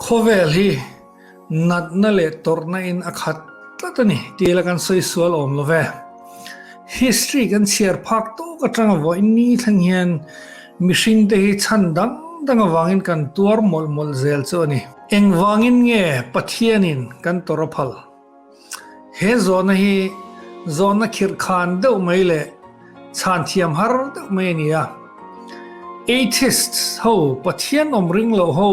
Khawvel hi natna leh tawrhna in a khat tlat a ni tih la kan sawi sual awm lo ve. History kan chhiar phak tawk atanga vawiin ni thleng hian mihring te hi chhan dang dang avangin kan tuar mawlh mawlh zel chu a ni. Engvangin nge Pathianin kan tawrh a phal? He zawhna hi zawhna khirh khan deuh mai leh chhan thiam har deuh mai a ni a. Atheists ho, Pathian awm ring loh ho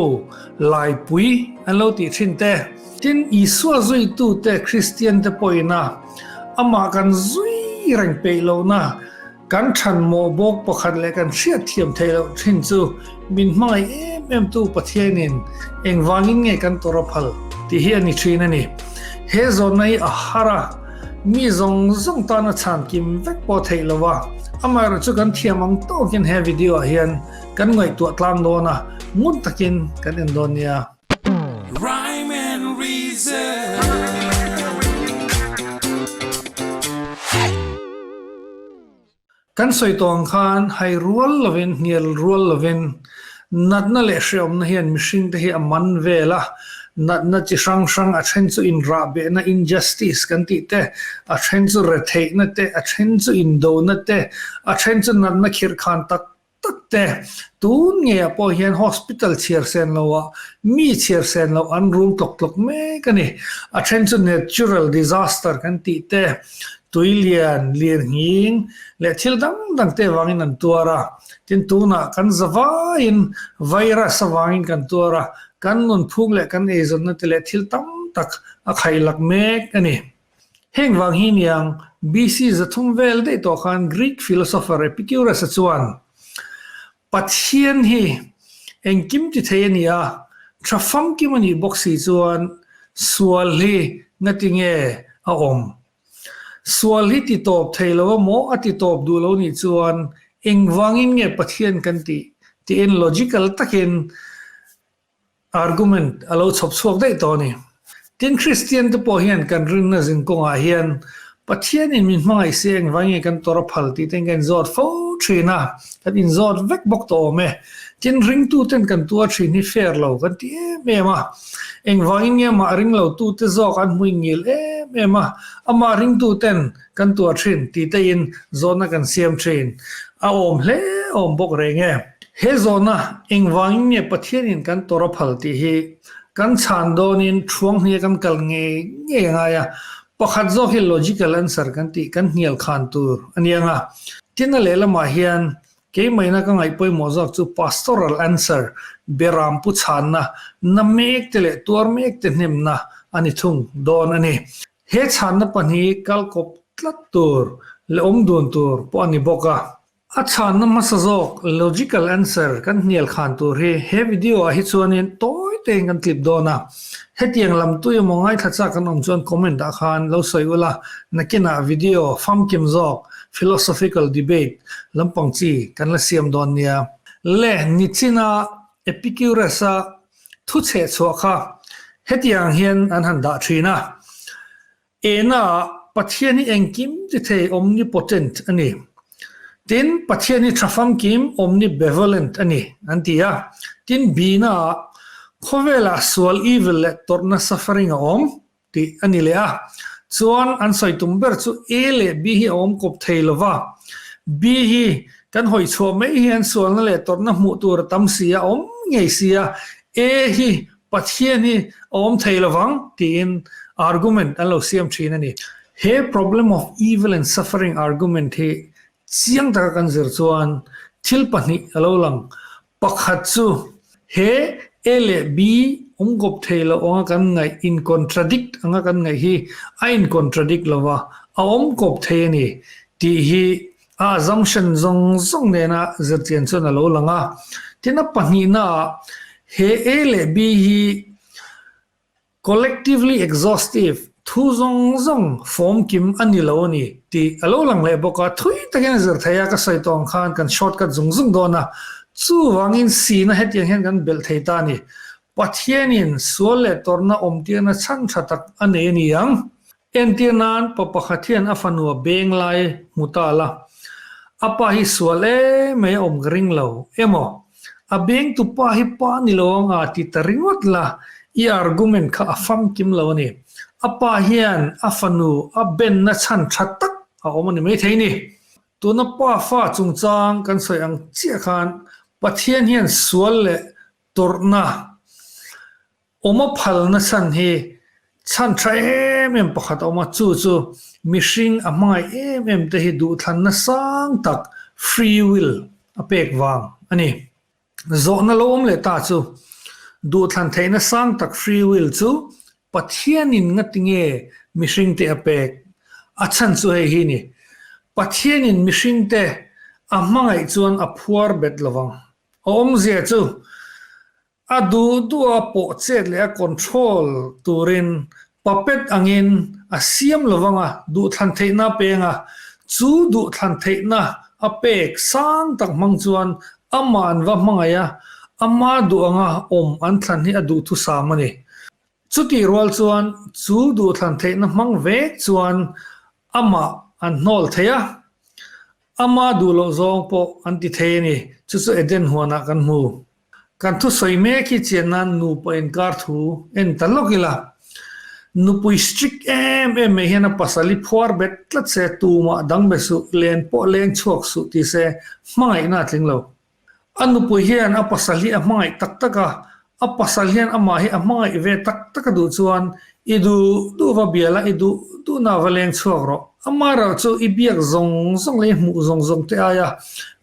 laipui an lo tih thin te. Tin, Isua zuitute Kristian te pawhin a amah kan zui reng peih lohna Kan thanmawh bawk pakhat leh kan hriatthiam theih loh thin chu min hmangaih em em tu Pathianin engvangin nge kan tawrh a phal tih hi a ni thin a ni. He zawnna hi a har a, mi zawng zawng tana chhan kim vek pawh theih lo a, amaherawhchu kan thiam ang tawkin he video ah hian kan ngaihtuah tlang dawn a, ngun takin kan en dawn nia. Rhyme and reason. Kan sawi tawh ang khan hai rual lovin, hnial rual lovin natna leh hreawmna hian mihringte hi a man vel a, natna chi hrang hrang a then chu inrahbehna, injustice, kan tih te, a then chu retheihna te, a then chu indona te, a then chu natna khirhkhan tak tak te, tun ngeiah pawh hian hospital chhiar sen loah mi chhiar sen loh an rum tlawk tlawk mek a ni. A then chu natural disaster kan tih te, tui lian, lirnghing leh thil dang dang te avangin an tuar a. Tin, tunah kan zavaiin virus avangin kan tuar a, kan nunphung leh kan eizawnna te leh thil tam tak a khaihlak mek a ni. Heng vang hi niang, BC 300 vel daih tawh khan Greek philosopher Epicurus-a chuan, Pathian hi engkim ti thei a ni a, tha famkim a nih bawk si chuan sual hi ngati nge a awm? Sual hi ti tawp thei lo emaw a ti tawp duh lo nih chuan engvangin nge Pathian kan tih? tiin logical takin Argument a lo chhawp chhuak daih tawh a ni. Tin, Kristian te pawh hian kan rinna zin kawngah hian Pathianin min hmangaih si engvai nge kan tawrh a phal tih te kan inzawt fo thin a, kan inzawt vek bawk tawh awm e. Tin, ringtuten kan tuar thin hi fair lo kan ti em em a. Engvangin nge amah ring lo tute zawk an hmuin ngil em em a, amah ringtuten kan tuar thin tih te in zawhna kan siam thin a awm hle awm bawk reng e. He zawhna engvangin nge Pathianin kan tawrh a phal tih hi kan chhan dawnin thuang hnia kan kal ngei ngei a ngai a, pakhat zawk hi logical answer kan tih kan hnial khan tur a ni ang a. Tin a lehlamah hian Keimahina ka ngaih pawimawh zawk chu pastoral answer, beram pu chhanna, na mek te leh tuar mek te hnemna a ni thung dawn a ni. He chhanna pahnih kal kawp tlat tur leh awm dun tur pawh a ni bawk a. A chhanna hmasa zawk logical answer kan hnial khan tur hi he video ah hi chuanin tawi tein kan tlip dawn a. Hetiang lam tui emaw ngaithla chak kan awm chuan comment ah khan lo sawi ula, nakinah video famkim zawk philosophical debate lampang chi kan la siam dawn nia. Le nichina Epicurus-a thu chheh chhuah kha hetiang hian an han dah thin a, Ena Pathian hi engkim ti thei omnipotent a ni. Tin, Pathian hi tha famkim omnibevolent a ni an ti a. Tin, Bina khawvelah sual evil leh tawrhna suffering a awm. tih a ni leh a. Chuan an sawi tum ber chu A leh B hi a awm kawp thei lo va, B hi kan hawi chhuah mai hian sualna leh tawrhna hmuh tur a tam si a, a awm ngei si a, A hi Pathian hi a awm thei lo vang tiin argument an lo siam thin a ni. He problem of evil and suffering argument hi chiang taka kan zir chuan thil pahnih a lo lang. Pakhat chu he A leh B awm kawp thei lo anga kan ngaih, in-contradict anga kan ngaih hi a in-contradict lo va, a awm kawp thei a ni tih hi a assumption zawng zawng nena zirchian chuan a lo lang a. Tin, a pahnihnaah he A leh B hi Collectively exhaustive, thu zawng zawng fawm kim a ni lo a ni tih a lo lang leh bawk a, thui takin a zir thei a, ka sawi tawh ang khan kan shortcut zung zung dawn a, chuvangin sina hetiang hian kan belh thei ta a ni. Pathianin sual leh tawrhna awmtirna chhan tha tak a nei a ni ang. Entir nan pa pakhat hian a fanua beng lai hmu ta la, a pa hi sual em mai a awm ka ring lo emaw? A bengtu pa hi pa ni lo anga ti ta ringawt la, i argument kha a famkim lo a ni. A pa hian a fanu a benna chhan tha tak a awm a ni maithei ni. Tuna pa fa chungchang kan sawi ang chiah khan Pathian hian sual leh tawrhna awm a phalna chhan hi chhan tha em em pakhat a awm a, chu chu mihring a hmangaih em em te hi duhthlanna sang tak, free will, a pek vang a ni. Zawhna lo awm leh ta chu, duhthlan theihna sang tak, free will, chu Pathianin ngatinge mihringte a pek? A chhan chu hei hi a ni, Pathianin mihringte a hmangaih chuan a phuar bet lovang. A awmzia chu a duh duha pawh chet leh a control turin puppet angin a siam lovang a, duhthlan theihna a peng a, chu duhthlan theihna a pek sang tak hmang chuan amah an va hmangaih a, ama duh anga awm an thlan hi a duhthusam a ni. Chutih rual chuan chu duhthlan theihna hmang vek chuan amah an hnawl thei a, ama duh loh zawng pawh an ti thei a ni. Chu chu Eden huanah kan hmu. Kan thusawi mek hi chian nan nupa inkar thu en ta lawk ila. Nupui strict em em mai hian a pasal hi phuar bet tlat se, tumah dang be suh, len pawh leng chhuak suh ti se hmangaihna a tling lo. A nupui hian a pasal hi a hmangaih tak tak a, a pasal hian amah hi a hmangaih ve tak tak a duh chuan i duh duh va bial a, i duh duhna va leng chhuak rawh. Amaherawh chu i biak zawng zawng leh i hmuh zawng zawng te aia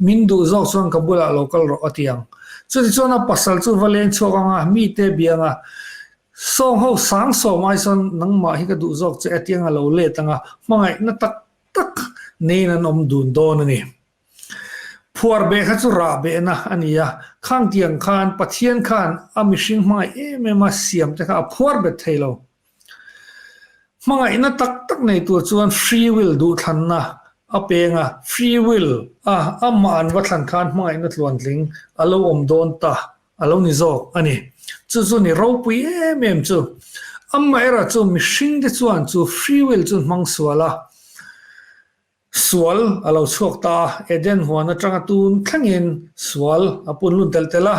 min duh zawk chuan ka bulah lo kal rawh a ti ang. Chutichuan a pasal chu va leng chhuak ang a, mite biang a, Sawng ho sang sawm ai chuan nangmah hi ka duh zawk che a ti ang a lo let ang a, hmangaihna tak tak neiin an awm dun dawn a ni. Phuar beh kha chu rah behna a ni a, khang tiang khan Pathian khan a mihring hmangaih em em a siam te kha a phuar bet thei lo. Hmangaihna tak tak nei tur chuan free will duhthlanna a peng a, free will a amah an va thlan khan hmangaihna tluantling a lo awm dawn ta a lo ni zawk a ni. Chu chu ni ropui em em chu. Amaherawhchu chu mihring te chuan chu free will chu an hmang sual a. Sual a lo chhuak ta a, Eden huan atanga tun thlengin sual a pun lut delh telh a.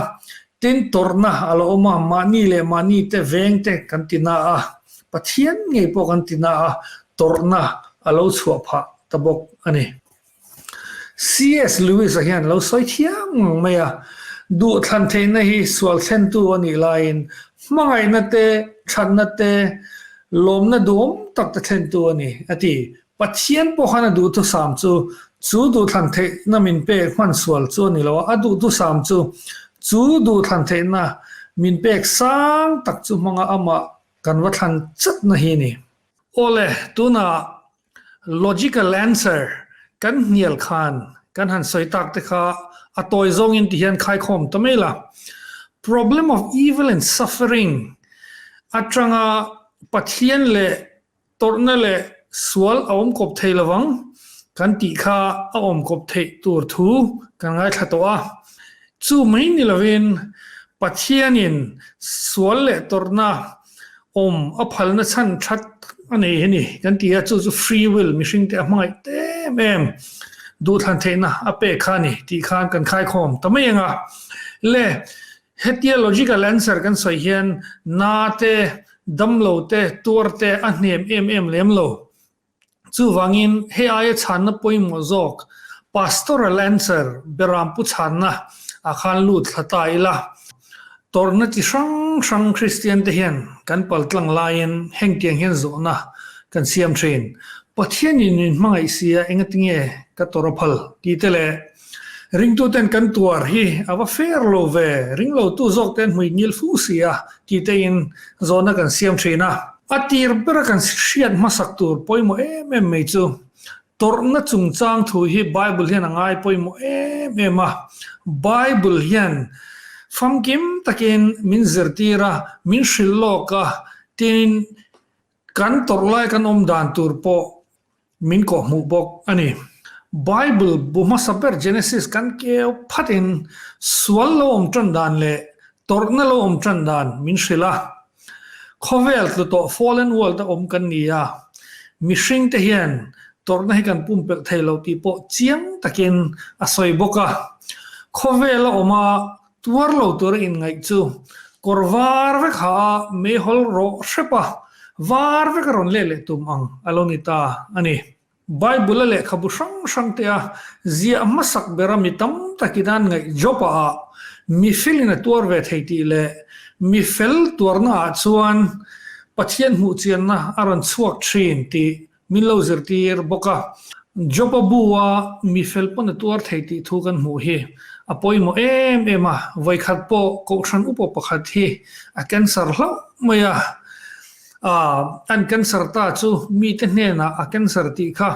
Tin, tawrhna a lo awm a, mahni leh mahni te veng te kan ti na a, Pathian ngei pawh kan ti na a, tawrhna a lo chhuah phah ta bawk a ni. CS Lewis-a hian lo sawi thiam ngang mai a, Duhthlan theihna hi sual thlentu a nih laiin hmangaihna te, thatna te, lawmna duhawm tak te thlentu a ni, a ti. Pathian pawh khan a duhthusam chu chu duhthlan theihna min pek hman sual chu a ni lo a, a duhthusam chu chu duhthlan theihna min pek sang tak chu hmanga amah kan va thlan chatna hi a ni. Awle, tunah logical answer kan hnial khan kan han sawi tak te kha a tawi zawngin ti hian khaikhawm ta mai la. Problem of evil and suffering atanga Pathian leh Tawrhna leh sual a awm kawp thei lovang kan tih kha a awm kawp theih tur thu kan ngaithla tawh a. Chu mai ni lovin Pathianin sual leh tawrhna awm a phalna chhan that a nei hi ni kan ti a, chu chu free will mihringte a hmangaih em em duhthlan theihna a pek kha a ni tih khan kan khaikhawm ta mai ang a. Le hetia logical answer kan sawi hian na te Damlo te, tuar te a hnem em em lem lo. Chuvangin hei aia chhanna pawimawh zawk Pastoral Answer, Berampu chhanna, ah khan lut thla ta ila. Tawrhna chi hrang hrang Kristian te hian kan paltlang laiin hengtiang hian zawhna kan siam thin. Pathianin min hmangaih sia engatinge ka tawrh a phal tih te leh Ringtuten kan tuar hi a va fair lo ve, ringlotu zawk te an hmui ngil fu si a, tih tein zawhna kan siam thin a. A tir bera kan hriat hmasak tur pawimawh em em mai chu, tawrhna chungchang thu hi Bible hian a ngai pawimawh em em a. Bible hian famkim takin min zirtir a, min hrilh lawk a, tin kan tawrh lai kan awm dan tur pawh Min kawhhmuh bawk a ni. Bible bu hmasa ber Genesis kan keu phatin sual lo awm tan dan leh tawrhna lo awm tan dan min hrilh a. Khawvel tlu tawh fallen world a awm kan ni a, mihringte hian tawrhna hi kan pumpelh thei lo tih pawh chiang takin a sawi bawk a. Khawvel a awm a. Tuar lo tura inngaih chu kawr var vek ha a meihawl rawh hrep a, var vek a rawn leh leh tum ang a lo ni ta a ni. Bible-a lehkhabu hrang hrang te a ziah hmasak bera mi tam takin an ngaih Job-a ah mi felin a tuar ve thei tih leh mi fel tuarna ah chuan Pathian hmuhchianna a rawn chhuak thin tih Min lo zirtir bawk a, Job-a bu-a mi fel pawn a tuar thei tih thu kan hmuh hi a pawimawh em em a, vawikhat pawh Kohhran upa pakhat hi a cancer hlauh mai a, aah an cancer ta chu mite hnenah a cancer tih kha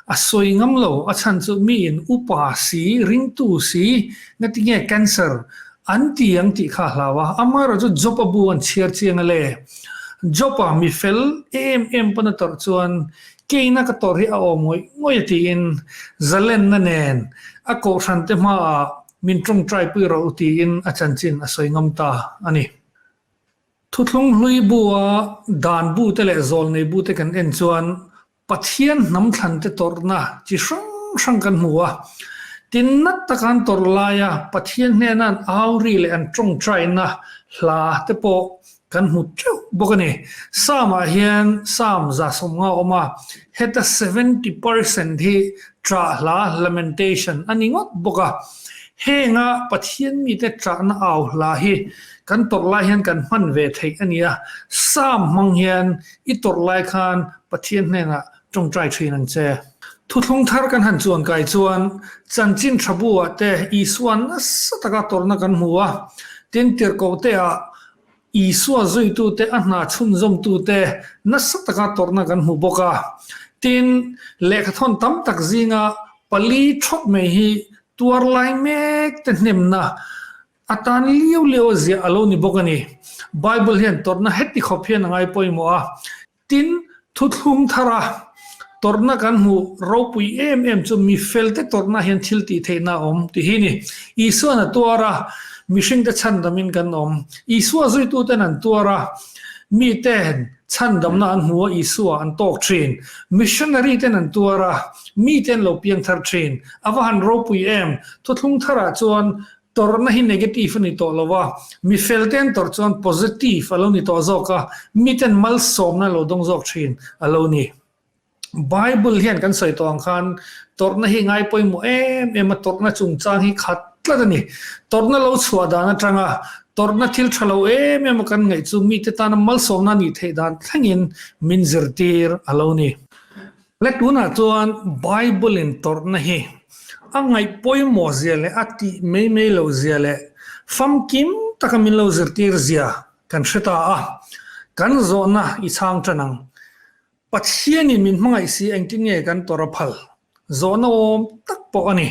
a sawi ngam lo, a chhan chu miin upa si, ringtu si, ngatinge cancer An ti ang tih kha a hlau a, amaherawh chu Job-a bu an chhiar chiang a le. Job-a mi fel em em pawn a tawrh chuan keina ka tawrh hi a awm ngawih ngawih a tiin zalenna nen a kohhrante hmaah min tawngtai pui rawh u tiin a chanchin a sawi ngam ta a ni. Thuthlung hlui bu-a dan bute leh zawlnei bute kan en chuan Pathian hnam thlante tawrhna chi hrang hrang kan hmu a. Tin, nat taka an tawrh laia Pathian hnena an au ri leh an tawngtaina hla te pawh kan hmu teuh bawk a ni. Psalm-ah hian Psalm 150 a awm a, heta 70% hi ṭah hla, lamentation, a ni ngawt bawk a. Henga Pathian mite ṭahna au hla hi kan tawrh lai hian kan hman ve theih a ni a. Psalm hmang hian i tawrh lai khan Pathian hnenah tawngtai thin ang che. Thuthlung thar kan han chuan kai chuan chanchin tha buah te Isua nasa taka tawrhna kan hmu a, tin tirhkoh te ah Isua zuitute a hna chhunzawmtute nasa taka tawrhna kan hmu bawk a. Tin, lehkhathawn tam tak zinga pali thawt mai hi tuar lai mek te hnemna A tan liau liau a ziah a lo ni bawk a ni. Bible hian tawrhna heti khawp hian a ngai pawimawh a. Tin, thuthlung thara tawrhna kan hmuh ropui em em chu mi felte tawrhna hian thil tih theihna a awm ti hi ni. Isuan a tuar a, mihringte chhandamin kan awm. Isua zuituten an tuar a, miten chhandamna an hmu a, Isua an tawk thin. Missionary ten an tuar a, mite an lo piang thar thin. A va han ropui em! Thuthlung tharah chuan Tawrhna hi negative a ni tawh lo a, mi felte an tawrh chuan positive a lo ni tawh zawk a, miten malsawmna a lo dawng zawk thin a lo ni. Bible hian kan sawi tawh ang khan tawrhna hi ngai pawimawh em em a, tawrhna chungchang hi khat tlat a ni. Tawrhna lo chhuah dan atanga tawrhna thil tha lo em em a kan ngaih chu mite tana malsawmna nih theih dan thlengin min zirtir a lo ni. Le tunah chuan Bible in tawrhna hi a ngaih pawimawh zia leh a tih mai mai loh zia leh famkim taka min lo zirtir zia kan hre ta a, kan zawhna i chhang tan ang. Pathianin min hmangaih si engtin nge kan tawrh a phal? Zawhna awm tak pawh a ni.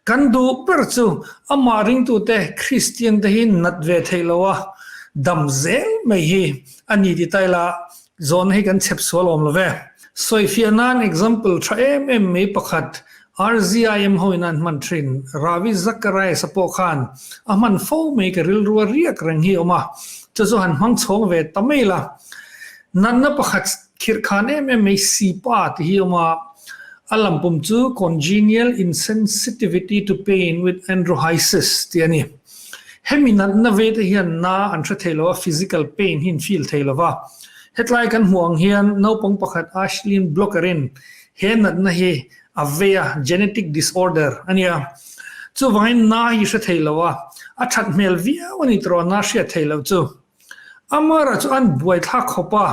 Kan duh ber chu amah ringtute Kristian te hi nat ve theih lo a dam zel mai hi a ni ti ta ila Zawhna hi kan chhep sual awm lo ve. Sawifiah nan example tha em em mai pakhat RZIM ho in an hman thin Ravi Zacharias a pawh khan a hman fo mai ka rilru a riak reng hi awm a, chu chu han hmang chhawng ve ta mai la. Natna pakhat khirh khan em em mai sipa ti hi awm a, a lampum chu Congenial Insensitivity to Pain with Androhysis tih a ni. Hemi natna ve te hian na an hre thei lo a, physical pain hi an feel thei lo va. Hetlai kan hmuh ang hian naupang pakhat Ashlyn Blocker-in he natna hi a vei a, genetic disorder a nia. Chuvangin na hi hre thei lo a, a that hmel viau a ni tawh a, na hriat theih loh chu. Amara chu an buaithlak khawp a,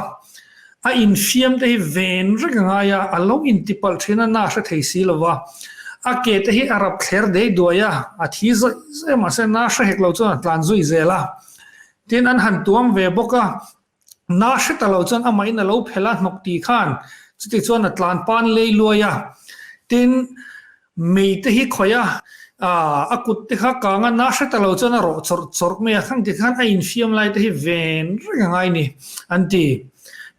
a infiam te hi ven reng a ngai a, a lo intipalh thin a, na hre thei si lo va. A ke te hi a rap thler dei duai a, a thi zawih zawih a, mahse na hre hek lo chuan a tlan zui zel a. Tin, an han tuam ve bawk a, na hre ta lo chuan amahin a lo phelh a, hnawk ti khan chuti chuan a tlan pan lei luai a. Tin, Mei te hi khawih a, a kut te kha kang a, na hre ta lo chuan a rawh chawrh chawrh mai a, khang ti khan a infiam lai te hi ven reng a ngai ni an ti.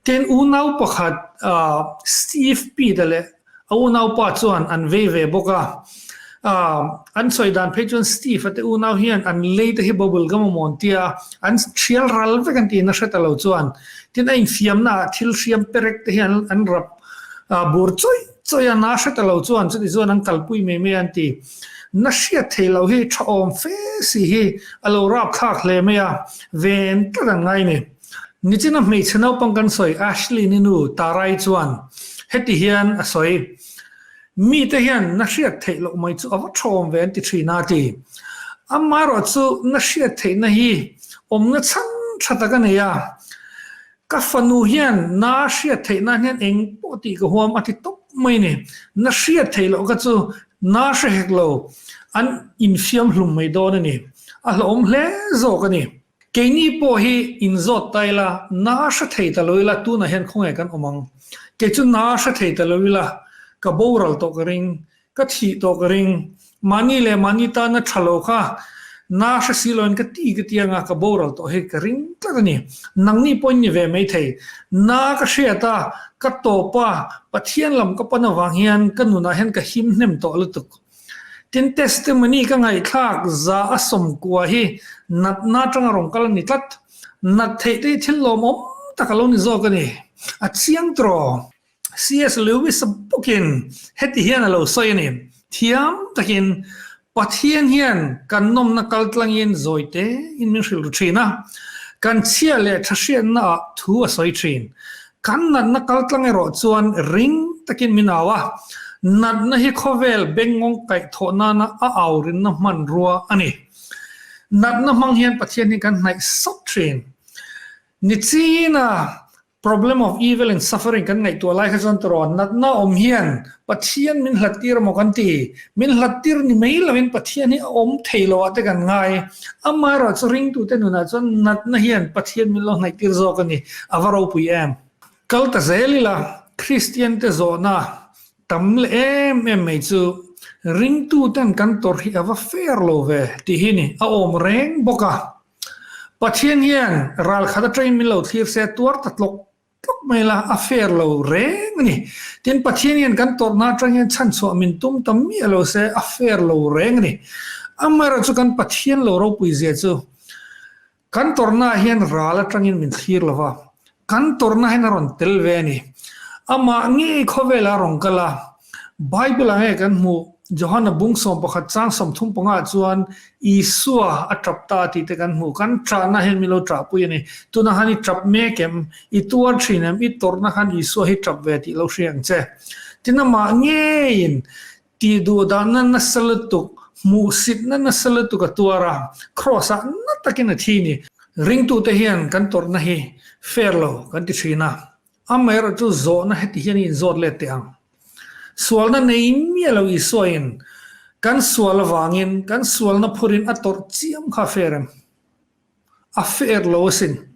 Tin, unau pakhat Steve Pete-a leh a unaupa chuan an vei ve bawk a, an sawi dan phei chuan Steve-a te unau hian an lei te hi bubble gum a mawn tia, an thial ral vek an ti, na hre ta lo chuan. Tin, a infiamna ah thil hriam perek te hi an rap bur chawih. Chawi a na hre ta lo chuan chuti chuan an kalpui mai mai a an ti. Na hriat theih loh hi tha awm fe si hi a lo rapthlak hle mai a, ven tlat an ngai ni. Nichina hmeichhe naupang kan sawi Ashley ni nu Tarai chuan heti hian a sawi, Mite hian na hriat theih loh mai chu a va tha awm ve an ti thin a ti. Amaherawhchu na hriat theihna hi awmna chhan tha tak a nei a, Ka fanu hian na hriat theih nan hian eng pawh tih ka huam a ti tawp mai ni. Na hriat theih loh kha chu na hre hek lo, an infiam hlum mai dawn a ni. A hlauhawm hle zawk a ni. Keini pawh hi inzawt ta ila, na hre thei ta lo ila tunah hian khawnge kan awm ang. Kei chu na hre thei ta lo ila, ka boral tawh ka ring. Ka thih tawh ka ring. Mahni leh mahni tana tha lo kha na hre si loin ka ti ka ti anga ka boral tawh hi ka ring tlat a ni. Nangni pawhin ni ve mai thei. Na ka hriat a, ka tawp a, Pathian lam ka pan avang hian ka nunah hian ka him hnem tawh lutuk. Tin, testimony ka ngaihthlak za a sawmkua hi natna atanga rawn kal a ni tlat. Nat theih te hi thil lawmawm tak a lo ni zawk a ni. A chiang tawh. CS Lewis bawkin heti hian a lo sawi a ni, Thiam takin Pathian hian kan nawmna kal tlangin zawi tein min hrilh ru thin a, kan chhia leh tha hriatnaah thu a sawi thin. Kan natna kal tlang erawh chuan ring takin min au a, natna hi khawvel bengngawng kaihthawh nana a au rinna hmanrua a ni. Natna hmang hian Pathian hi kan hnaih sawt thin. Nichina Problem of evil and suffering kan ngaihtuah lai kha chuan tawh natna awm hian Pathian min hlat tir emaw kan ti. Min hlat tir ni mai lovin Pathian hi a awm thei lo ah te kan ngai. Amaherawhchu ringtute nunah chuan natna hian Pathian min lo hnaih tir zawk a ni. A va ropui em. Kal ta zel ila Kristian te zawhna tam leh em em mai chu ringtuten kan tawrh hi a va fair lo ve tih hi ni. A awm reng bawk a. Pathian hian ral khat atangin min lo thlir se tuar ta tlawk tlawk mai la, a fair lo reng a ni. Tin, Pathian hian kan tawrhna atang hian chhanchhuah min tum ta miah lo se a fair lo reng a ni. Amaherawhchu kan Pathian lo ropui zia chu kan tawrhna ah hian ral atangin min thlir lo va, kan tawrhna hian a rawn tel ve a ni. Amah ngei khawvelah a rawn kal a, Bible ah nge kan hmuh? Johana bung 11 chang 35 ah chuan Isua a tap ta tih te kan hmuh. Kan ṭahna hian min lo ṭahpui a ni. Tunah khan i ṭap mek em? I tuar ṭhin em? I tawrhna khan Isua hi ṭap ve tih lo hria ang che. Tin amah ngeiin tih duhdahna nasa lutuk, hmuhsitna nasa lutuk a tuar a, Kraws ah na takin a thi ni. Ringtute hian kan tawrhna hi fair lo kan ti ṭhin a. Amaherawh chu zawhna heti hian i inzawt let teh ang. Sualna nei miah lo Isuain kan sual avangin kan sualna phurin a tawrh chiam kha a fair em? A fair lo asin.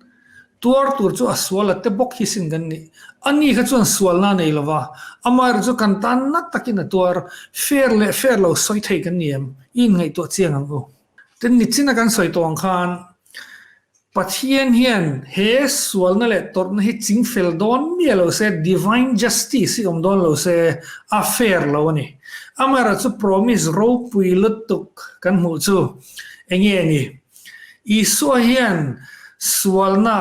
Tuar tur chu a sual a te bawk hi sin kan nih. Ani kha chuan sualna a nei lo va, amaherawh chu kan tan na takin a tuar. Fair leh fair lo sawi thei kan ni em? I inngaihtuah chiang ang u. Tin, nichina kan sawi tawh ang khan Pathian hian he sualna leh tawrhna hi chingfel dawn miah lo se, divine justice hi awm dawn lo se, a fair lo a ni. Amaherawhchu promise ropui lutuk kan hmuh chu enge a ni? Isua hian sualna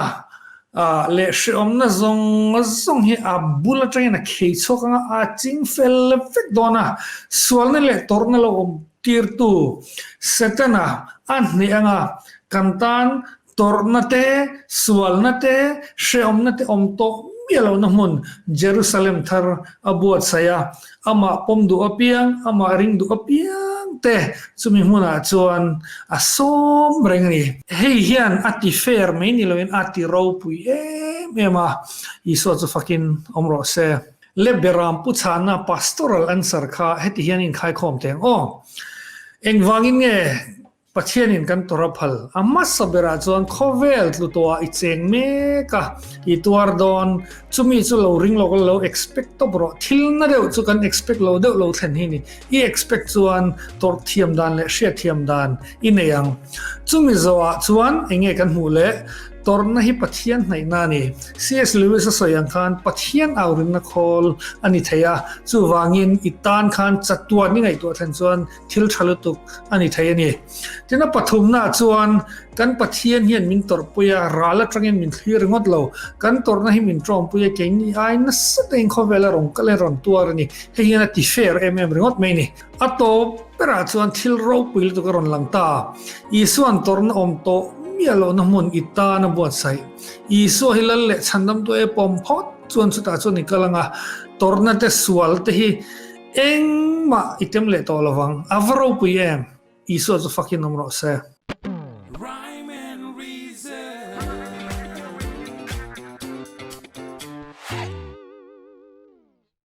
leh hrehawmna zawng zawng hi a bul atangin a khei chhuak anga a chingfel vek dawn a, sualna leh tawrhna lo awm tirtu Setana a hneh anga Kan tan tawrhna te, sualna te, hrehawmna te awm tawh miah lohna hmun Jerusalem thar a buatsaih a, amah pawm duh apiang, amah ring duh apiang te chumi hmunah chuan a sawm reng a ni. Hei hian a ti fair mai ni loin a ti ropui em em a, Isua chu fakin awm rawh se. Le Beram pu chhana pastoral answer kha heti hian inkhaikhawm teng aw. Engvangin nge Pathianin kan tawrh a phal. A hmasa berah chuan khawvel tlu tawhah i cheng mek a, i tuar dawn. Chumi chu lo ring lawk la, lo expect tawp rawh. Thil na deuh chu kan expect lo deuh lo thlen hi ni. I expect chuan tawrh thiam dan leh hriat thiam dan i nei ang. Chumi zawhah chuan eng nge kan hmuh leh? Tawrhna hi Pathian hnaihna a ni. CS Lewis a sawi ang khan Pathian aurinna khawl a ni thei a, chuvangin i tan khan chatuan i ngaihtuah thlen chuan thil tha lutuk a ni thei a ni. Tin a pathumnaah chuan kan Pathian hian min tawrhpui a, ral atangin min thlir ringawt lo. Kan tawrhna hi min tawmpui a, keini ai nasa takin khawvela rawn kal in rawn tuar a ni. Hei hian a ti fair em em ringawt mai a ni. A tawp berah chuan thil ropui lutuk a rawn lang ta. Isua'n tawrhna awm tawh miah lohna hmun i tan a buatsaih. Isua hi lal leh chhandamtu e pawm phawt chuan chutah chuan i kal ang a, tawrhna te sual te hi engmah i tem leh tawh lovang. A va ropui em? Isua chu fakin awm rawh se.